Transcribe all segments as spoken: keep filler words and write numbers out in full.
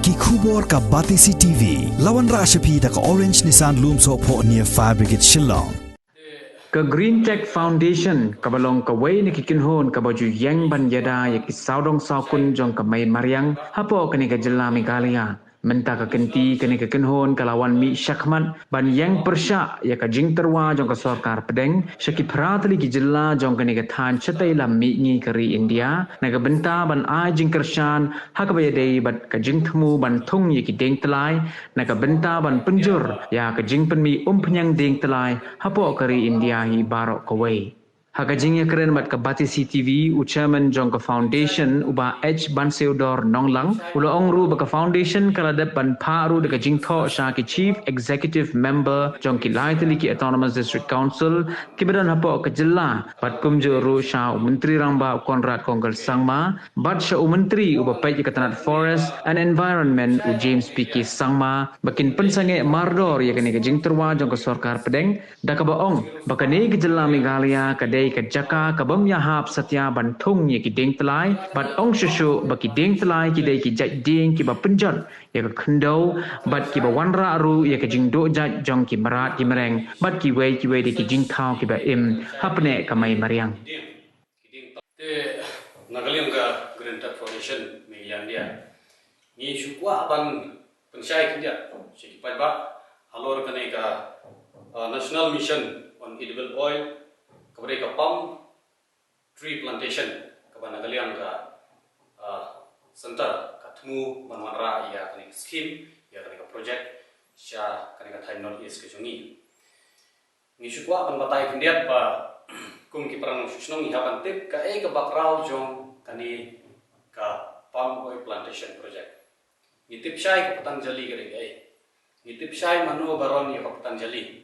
Ki khubor ka Batesi T V. La wanrah sha phi da ka Orange Nissan Lumsohphoh near Fire Brigade Shillong. Ka Green Tech Foundation, kaba long kawei na ki kynhun kaba ju ïeng ban ïada ïa ki sawdong sawkun jong ka mei mariang hapoh kane ka jylla Meghalaya. Mynta ka kynti kane ka kynhun ka la wan mih shakhmat ban ïeng pyrshah ïa ka jingtyrwa jong ka sorkar pdeng sha ki phra tylli ki jylla jong kane ka thaiñ shatei lam mihngi ka ri India, na ka bynta ban ai jingkyrshan ha kaba ïadei bad ka jingthmu ban thung ïa ki diengtlai, na ka bynta ban pynjur ïa ka jingpynmih umphniang diengtlai hapoh ka ri India hi baroh kawei. Ha ka jingïakren bad ka Batesi T V, u chairman jong ka foundation, u Bah H Banseudor Nonglang, u la ong ruh ba ka foundation ka la dep ban phah ruh da ka jingthoh sha ki chief executive member jong ki lai tylli ki autonomous district council kiba don hapoh ka jylla, bad kumjuh ruh sha u Myntri Rangbah u Conrad Kongkal Sangma, bad sha u Myntri uba peit ïa ka tnat Forest and Environment, u James P K Sangma, ba kin pynsangeh mardor ïa kane ka jingtyrwa jong ka sorkar pdeng, da kaba ong ba kane ka jylla Meghalaya ka dei ka jaka ka bym ïahap satia ban thung ïa ki diengtlai, bad ong shuh shuh ba ki diengtlai ki dei ki jait dieng kiba pynjot ïa ka khyndew, bad kiba wanrah ruh ïa ka jingduh jait jong ki mrad ki mreng, bad kiwei kiwei de ki jingthaw kiba im hapdeng ka mei mariang. Te na ka liang ka Green Tech Foundation Meghalaya India, ngi shu kwah ban pynshai khyndiat sha ki paidbah halor kane ka, uh, National Mission on Edible Oil, kaba dei ka palm tree plantation, kaba na ka liang ka, uh, center ka thmu ban wanrah ïa kane ka scheme, ïa kane ka project sha kane ka thaiñ North East ka jong ngi. Ngi shu kwah ban batai khyndiat ba kum ki para nongshong shnong ngi hap ban tip kaei ka background jong kane ka palm oil plantation project. Ngi tip shai ka Patanjali ka dei kaei. Ngi tip shai mano ba run ïa ka Patanjali.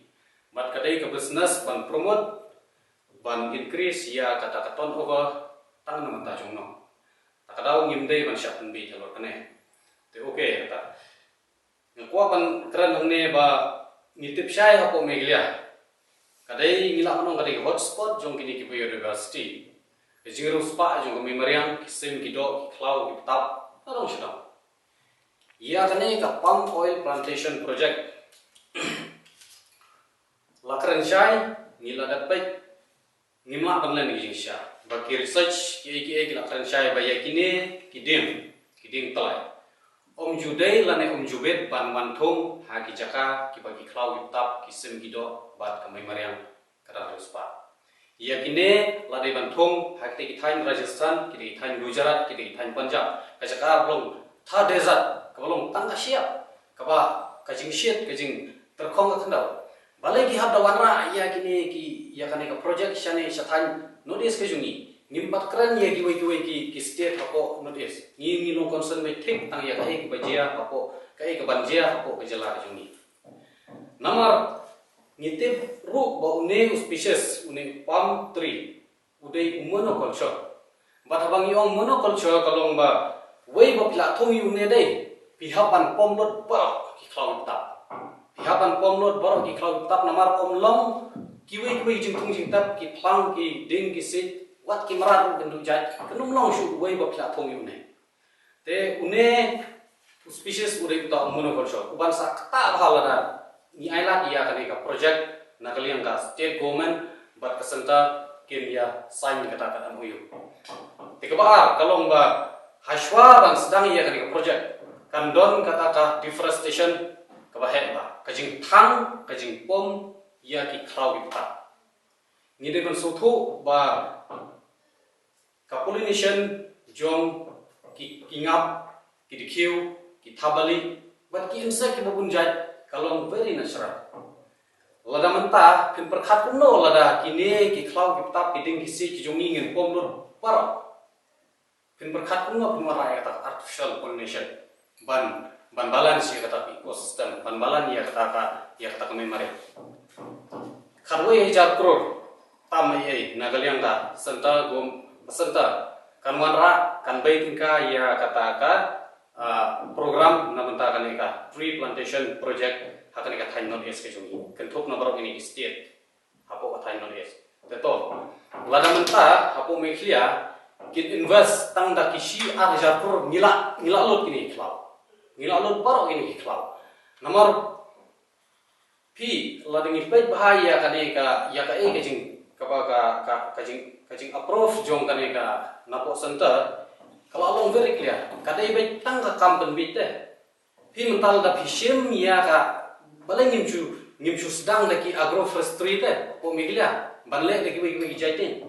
Bad ka dei ka business ban promote, ban increase ïa kata ka turnover tang na bynta jong ngi. Ta ka daw ngim dei ban shah pynbeit halor kane. Te okay kata. Nga kwah ban kren hangne ba ngi tip shai hapoh Meghalaya ka dei, ngi lah ban ong ka dei hotspot jong kine ki biodiversity. Ka jingriewspah jong ka mei mariang, ki sim ki doh, ki khlaw ki btap, ka dang shu don. Ïa kane ka palm oil plantation project, la kren shai, ngi la dep peit, ngim lah ban len ki jingshisha. Ba ki research kiei kiei ki la kren shai ba ïa kine ki dieng, ki diengtlai, ym ju dei lane ym ju bit ban wan thung ha ki jaka kiba ki khlaw ki btap, ki sim ki doh bad ka mei mariang ka dang riewspah. Ïa kine la dei ban thung ha kita ki thaiñ Rajasthan, kita ki thaiñ Gujarat, kita ki thaiñ Punjab, ka jaka ba long tha desert, kaba long tang ka shyiap, kaba ka jingshit, ka jingtyrkhong ka khyndew. Balei ki hap da wanrah ïa kine ki, ïa kane ka project shane sha thaiñ North East ka jong ngi? Ngim pat kren ïa kiwei kiwei ki, ki state hapoh North East. Ngi, ngi long concern beit thik tang ïa kaei kaba jia hapoh, kaei kaban jia hapoh ka jylla ka jong ngi. Namar ngi tip ruh ba une u species, une palm tree, u dei u monoculture. Bad haba ngi ong monoculture ka long ba wei ba phi lah thung ïa une dei, phi hap ban pom lut baroh ki khlaw ki btap. Phi hap ban pom lut baroh ki khlaw ki btap namar ym long kiwei kiwei jingthung jingtep, ki phlang, ki dieng, ki siej, wat ki mrad ruh kin duh jait, kan ym long shuh uwei ba phi lah thung ïa une. Te une u species u dei uta u monoculture uban sa ktah bha lada ngi ailad ïa kane ka project, na ka liang ka state government bad ka center kin ïa sign kata ka M O U. Te kaba ar ka long ba hashwa ban sdang ïa kane ka project kan don kata ka deforestation kaba heh bha, ka jingthang, ka jingpom ïa ki khlaw ki btap. Ngi dei ban sngewthuh ba ka pollination jong ki, ki ngap, ki dkhiew, ki thabali bad ki insect kiba bun jait ka long very natural. Lada mynta phin pyrkhat kumno lada kine ki khlaw ki btap, ki dieng, ki siej ki jong ngi ngin pom lut baroh? Phin pyrkhat kumno phin wanrah ïa kata ka artificial pollination ban, ban balance ïa kata ka ecosystem, ban balance ïa kata ka, ïa kata ka mei mariang. Khatwei hajar klur tam ei ei na ka liang ka center, gom, center kan wanrah, kan bei tyngka ïa kata ka, ah, program na bynta kane ka tree plantation project ha kane ka thaiñ North East ka jong ngi, kynthup na baroh kine ki state hapoh ka thaiñ North East. Te to, lada mynta hapoh Meghalaya kin invest tang da ki shi ar hajar klur, ngi lah, ngi lah lut kine ki khlaw. Ngi la lut baroh kine ki khlaw. Namar phi, lada ngi peit bha ïa kane ka, ïa kaei ka jing, kaba ka, ka, ka jing, ka jing approve jong kane ka napoh center, ka la long very clear. Ka dei beit tang ka kam pynbit te. Phi mynta lada phi shim ïa ka, balei ngim shu, ngim shu sdang da ki agroforestry te hapoh Meghalaya ban leh da kiwei kiwei ki jait dieng.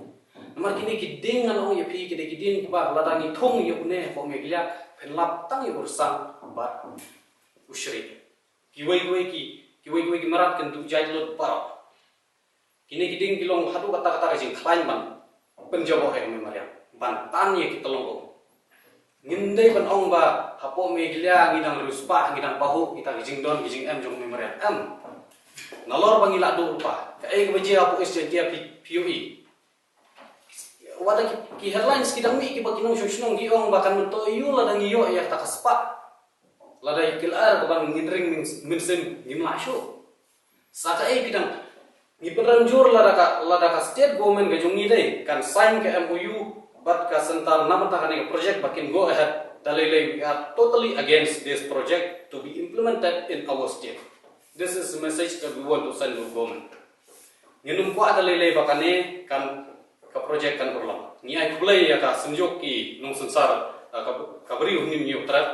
Namar kine ki dieng ngan ong ïa phi, kine ki dieng kiba lada ngi thung ïa une hapoh Meghalaya, phin lap tang ïa u rysang bad u shrieh. Kiwei kiwei ki, kiwei kiwei ki mrad kin duh jait lut baroh. Kine ki dieng ki long haduh katta katta ka jingkhlaiñ ban pynjaboh ïa ka mei mariang, ban tan ïa ki tyllong um. Ngim dei ban ong ba hapoh Meghalaya ngi dang riewspah, ngi dang pahuh kita ki jingdon ki jingem jong mei mariang, em. Nalor ba ngi la duh lypa, kaei kaba jia hapoh East Jaintia phi, phi ïohi. Wat la ki, ki headlines ki dang mih kiba ki nongshong shnong ki ong ba kan myntoi aiu lada ngi ïoh ïa kata ka spah. Lada ïa ki lyer kaba ngin ring mynsiem ngim lah shuh. Sa kaei phi dang, ngi pynran jur lada ka, lada ka state government ka jong ngi dei kan sign ka M O U bad ka center na bynta kane ka project ba kin go ahead, da lei lei we are totally against this project to be implemented in our state. This is the message that we want to send to the government. Ngin ym kwah da lei lei ba kane kan, ka project kan urlong. Ngi ai khublei ïa ka synjuk ki nongsensar, uh, ka, ka briew hynnin Hynñiewtrep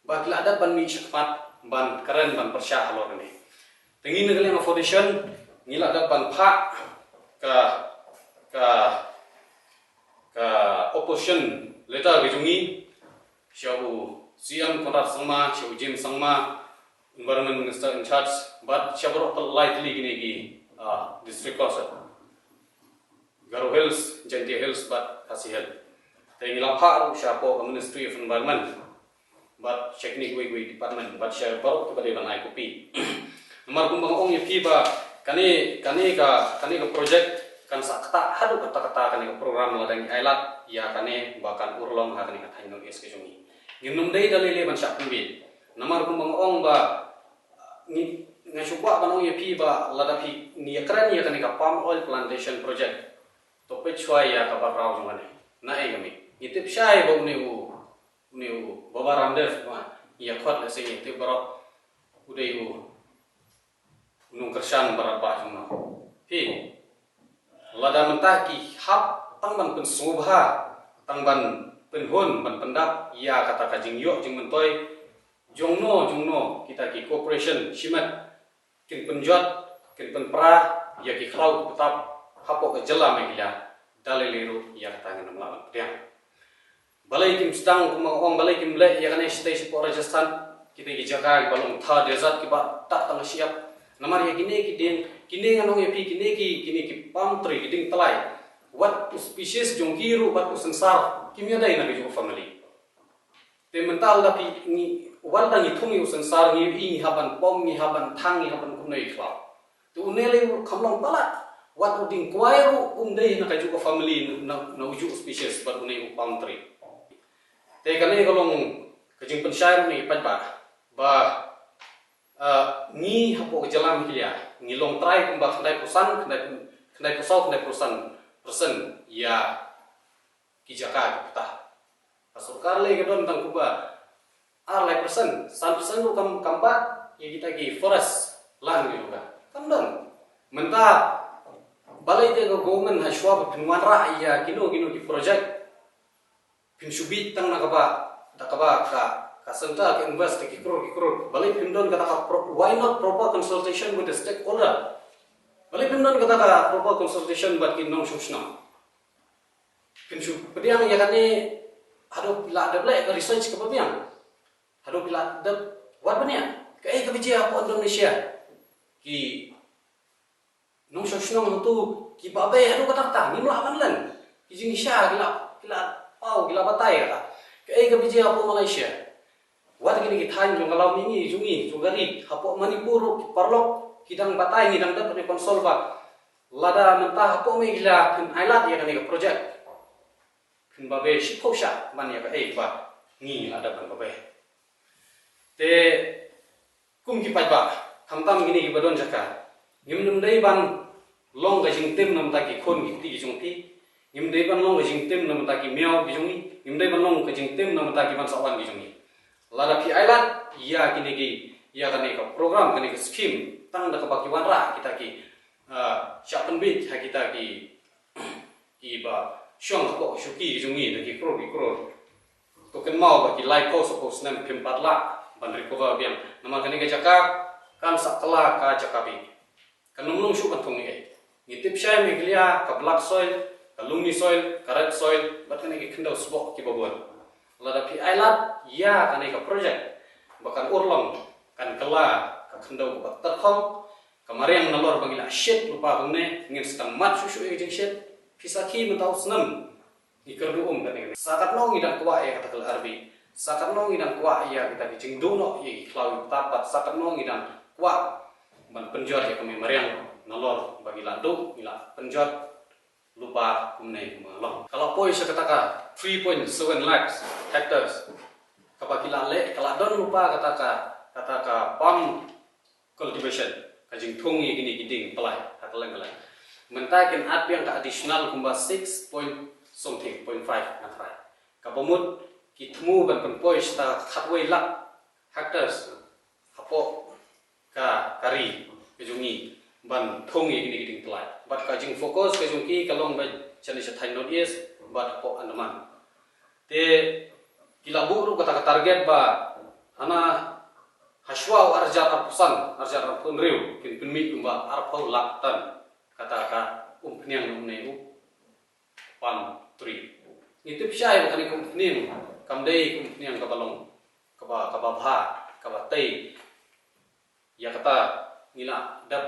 ba ki la dep ban mih shakhmat ban kren ban pyrshah halor kane. Te ngi na ka liang foundation ngi la dep ban phah ka, ka, ka opposition letter ka jong ngi sha u C M Conrad Sangma, sha u James Sangma, Environment Minister in charge, bad sha baroh ka lai tylli kine ki, ah, district council. Garo Hills, Jaintia Hills bad Khasi Hills. Te ngi la phah ruh shapoh ka Ministry of Environment bad sha kine kiwei kiwei department bad sha baroh kiba dei ban ai copy. Namar kumba nga ong ïa phi ba kane, kane ka, kane ka project kan sa ktah haduh katta katta kane ka program lada ngi ailad ïa kane ba kan urlong ha kane ka thaiñ North East ka jong ngi. Ngin ym dei da lei lei ban shah pynbeit. Namar kumba nga ong ba ngi, nga shu kwah ban ong ïa phi ba lada phi, ngi ïakren ïa kane ka palm oil plantation project, to peit shuwa ïa ka background jong kane. Naei ka mih? Ngi tip shai ba une u, une u Baba Ramdev, ma, ngi ïa khot lehse ngi tip baroh u dei u nongkyrshan barat ba jong no. Phi, lada mynta ki hap tang ban pynsngewbha, tang ban pynhun, ban pyndap ïa kata ka jingïoh jingmyntoi jong no jong no, kita ki corporation shimet kin pynjot, kin pynpra ïa ki khlaw ki btap hapoh ka jylla Meghalaya, da lei lei ruh ïa kata ngin ym lah ban pdiang. Balei kim sdang, kumba nga ong, balei kim leh ïa kane shatei shapoh Rajasthan, kita ki jaka kiba long thar desert kiba tap tang shyiap. Namar ïa kine ki dieng, kine ngan ong ïa phi, kine ki, kine ki palm tree, ki dieng tlai, wat u species jong ki ruh, wat u sensar, kim ïadei na kajuh ka family. Te mynta lada phi, ngi, wat lada ngi thung ïa u sensar, ngi ïohi ngi hap ban pom, ngi hap ban thang, ngi hap ban kumno ïa khlaw. Te une lei ruh kam long palat, wat u dieng kwai ruh um dei na kajuh ka family, na, na ujuh species bad une u palm tree. Te kane ka long ka jingpynshai ruh na ki paidbah ba, ah, ngi hapoh ka jylla Meghalaya ngi long trai kumba khyndaiphew san, khyndaiphew, khyndaiphew saw, khyndaiphew san percent ïa ki jaka ki ptah. Ka sorkar lei ka don tang kumba ar lai percent, san percent ruh kam, kam bat ïa kita ki forest land ki ruh ka. Kam don. Mynta balei te ka government ha shuwa ba phin wanrah ïa kino kino ki project, phin shu bieit tang na kaba, da kaba ka, ka center ka invest ki crore ki crore. Balei phim don kata ka pro-, why not proper consultation with the stakeholder? Balei phim don kata ka proper consultation bad ki nongshong shnong? Phin shu pdiang ïa kane haduh phi la dep leh ka research kaba biang. Haduh phi la dep wad bniah. Kaei kaba jia hapoh Indonesia? Ki nongshong shnong hangto ki babe haduh katta katta, ngim lah ban len. Ki jingshisha ki la, ki la paw, ki la batai kata. Kaei kaba jia hapoh Malaysia? Wat kine ki thaiñ jong ka lawmihngi jong ngi, jong ka ri, hapoh Manipur ruh ki paralok ki dang batai, ngi dang dep reconcile ba lada mynta hapoh Meghalaya phin ailad ïa kane ka project, phin babe shiphew shah ban ïa kaei ba ngi la dep ban babe. Te kum ki paidbah, khamtam kine kiba don jaka, ngim dei ban long ka jingtim na bynta ki khun ki kti ki jong phi, ngim dei ban long ka jingtim na bynta ki miaw ki jong ngi, ngim dei ban long ka jingtim na bynta ki ban sa wan ki jong ngi. Lada phi ailad ïa kine ki, ïa kane ka program, kane ka scheme, tang da kaba ki wanrah kita ki, ah, shah pynbit ha kita ki, kiba shong hapoh shuki jong ngi da ki kror ki kror. To kynmaw ba ki laiphew saphew snem phim pat lah ban recover biang. Namar kane ka jaka kan sa kylla ka jaka bieit. Kan ym long shuh ban thung ei. Ngi tip shai Meghalaya ka black soil, ka loamy soil, ka red soil, bad kane ki khyndew sboh kiba bun. Lada phi ailad ïa kane ka project ba kan urlong, kan kylla ka khyndew kaba tyrkhong, ka mariang nalor ba ngi la shit lypa kumne, ngin sa tang mad shuh shuh ïa ka jingshit. Phi sakhi mynta u snem ngi kyrduh um kane kane. Sa katno ngi dang kwah ïa kata ka lyer beit. Sa katno ngi dang kwah ïa kita ki jingduh noh ïa ki khlaw ïa ki btap, bad sa katno ngi dang kwah ban pynjot ïa ka mei mariang nalor ba ngi la duh, ngi la pynjot lypa kumne kumba long. Ka la poi sha kata ka three point seven lakhs hectares kaba ki la leh, ka la don lypa kata ka, kata ka palm cultivation, ka jingthung ïa kine ki dieng pynlait ha kylleng kylleng. Mynta kin add biang ka additional kumba six point something, point five nga tharai. Kaba mut ki thmu ban pynpoi shata khatwei lak hectares hapoh ka, ka ri ka jong ngi ban thung ïa kine ki dieng pynlait. Bad ka jingfocus ka jong ki ka long beit shane sha thaiñ North East bad hapoh Andaman. Te ki la buh ruh kata ka target ba hana hashwa u arhajar arphew san, arhajar arphew hynriew, kin pynmih kumba arphew lak tan kata ka umphniang ne u palm tree. Ngi tip shai ba kane ka umphniang kam dei ka umphniang kaba long kaba, kaba bha, kaba tei. Ïa kata ngi la dep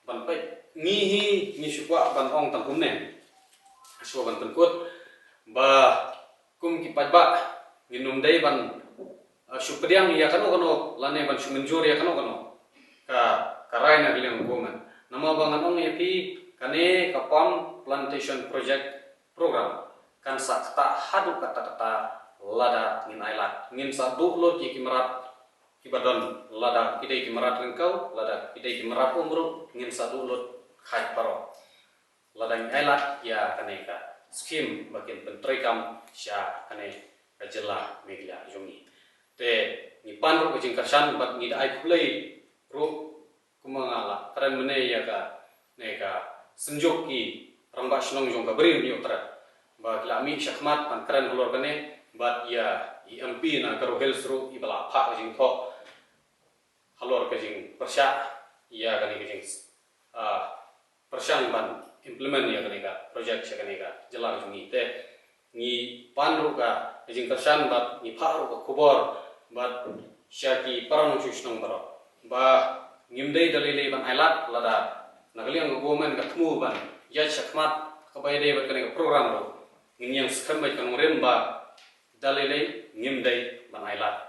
ban peit, ngi hi ngi shu kwah ban ong tang kumne. Shu ban pynkut ba kum ki paidbah ngin ym dei ban, ah, shu pdiang ïa kano kano lane ban shu mynjur ïa kano kano ka, ka rai na ka liang government. Namar ba ngan ong ïa phi, kane ka palm plantation project program kan sa ktah haduh katta katta lada ngin ailad. Ngin sa duh lut ïa ki mrad kiba don, lada ki dei ki mrad ryngkew, lada ki dei ki mrad um ruh, ngin sa duh lut khait baroh lada ngi ailad ïa kane ka scheme ba kin pyntreikam sha kane ka jylla Meghalaya jong ngi. Te ngi pan ruh ka jingkyrshan bad ngi da ai khublei ruh, kumba nga la kren mynne, ïa kane ka Synjuk ki Rangbah Shnong jong ka Bri Hynñiewtrep, ba ki la mih shakhmat ban kren halor kane, bad ïa i M P na Garo Hills ruh iba la phah ka jingthoh halor ka jingpyrshah ïa kane ka jing, ah, pyrshang ban implement ïa kane ka project sha kane ka jylla jong ngi. Te ngi pan ruh ka jingkyrshan bad ngi phah ruh ka khubor bad sha ki para nongshong shnong baroh ba ngim dei da lei lei ban ailad. Lada na ka liang ka government ka thmu ban ïaid shakhmat kaba ïadei bad kane ka program ruh, ngin ïeng skhem bad ka nongrim ba da lei lei ngim dei ban ailad.